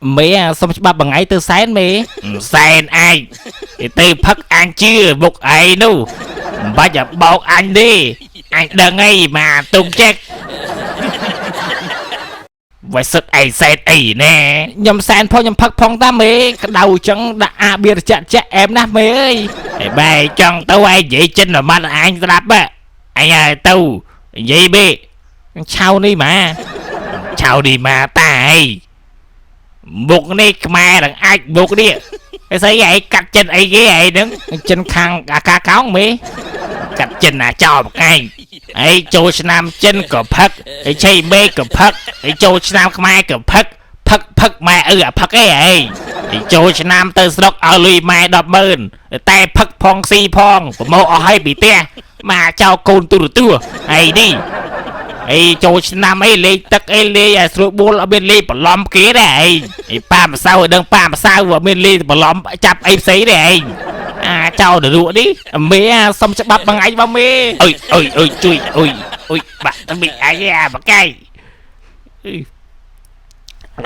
មេសុំច្បាប់មួយថ្ងៃទៅសែនមេសែនឯងគេទៅផឹកអញជឿមុខឯងនោះមិនបាច់ឲ្យបោកអញទេអញដឹងអីមកទុំចេក វ៉ៃសិតឯងសែនអីណែខ្ញុំសែនផងខ្ញុំផឹកផងតាមេក្តៅចឹងដាក់អាបៀរចាក់ចាក់អែមណាស់មេអើយឯបែចង់ទៅឯងនិយាយចិនមួយម៉ាត់អញស្ដាប់ហ៎អញឲ្យទៅនិយាយបេឆៅនេះម៉ាឆៅនេះម៉ាតាអីមុខនេះខ្មែរនឹងអាចមុខនេះអីស្អីឯងកាត់ចិនអីគេឯងហ្នឹងចិនខាងអាកាកោងមេកាត់ចិនអាចោលមកឯងអីចូលឆ្នាំចិនក៏ផឹកអីឆៃមេក៏ផឹកអីចូលឆ្នាំខ្មែរក៏ផឹកផឹកផឹកម៉ែឪអាផឹកអីឯងអីចូលឆ្នាំទៅស្រុកឲ្យលុយម៉ែ100000តែផឹកផងស៊ីផងប្រមោអស់ឲ្យពីផ្ទះម៉ាចោលកូនទូរទស្សន៍អីនេះអីចូលឆ្នាំអីលេងទឹកអីលេងឲ្យស្រួលបួលអត់មានលេងបន្លំគេទេឯងអីប៉ាម្សៅឲ្យដឹងប៉ាម្សៅអត់មានលេងបន្លំចាប់អីផ្សេងទេឯងអាចោលនរកនេះមេសុំច្បាប់មួយថ្ងៃបងមេអុយអុយអុយជួយអុយអុយបាក់ទៅមីឯងអាបកៃ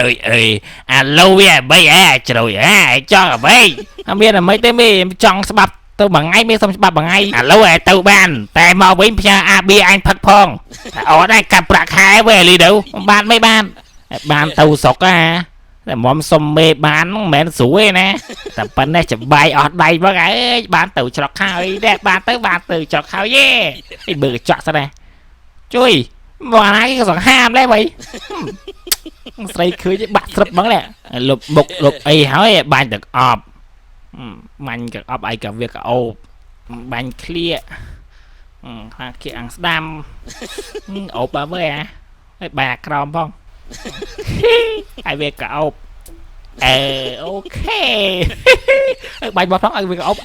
អើយអើយអាឡូវាអ្វីអាជ្រុយអាចង់អ្វីអត់មានអ្វីទេមេចង់ច្បាប់ទៅមួយថ្ងៃមេសុំច្បាប់មួយថ្ងៃអាឡូឯទៅបានតែមកវិញផ្ញើអាបៀអញផឹកផងតែអត់ដែរកាប់ប្រាក់ខែវិញលីទៅបានមិនបានបានទៅស្រុកអាតែមុំសុំមេបានមិនមែនស្រួលទេណាតែប៉ុណ្ណេះច្បាយអស់ដៃមកអើយបានទៅច្រកហើយដែរបានទៅបានទៅច្រកហើយយេឯមើលកញ្ចក់សិនណាជួយមកណាគេសង្ហាមដែរវ៉ៃស្រីឃើញបាក់ស្រិបហ្មងនេះលុបបុកលុបអីហើយបាញ់ទឹកអប់បាញ់កអប់ឯក៏វាកអូបបាញ់ក្លៀកខាងគៀកអាំងស្ដាំអូបបើមើលអាហើយបាញ់អាក្រោមផងហើយវាកអូបអេអូខេបាញ់បោះផងឲ្យវាកអូប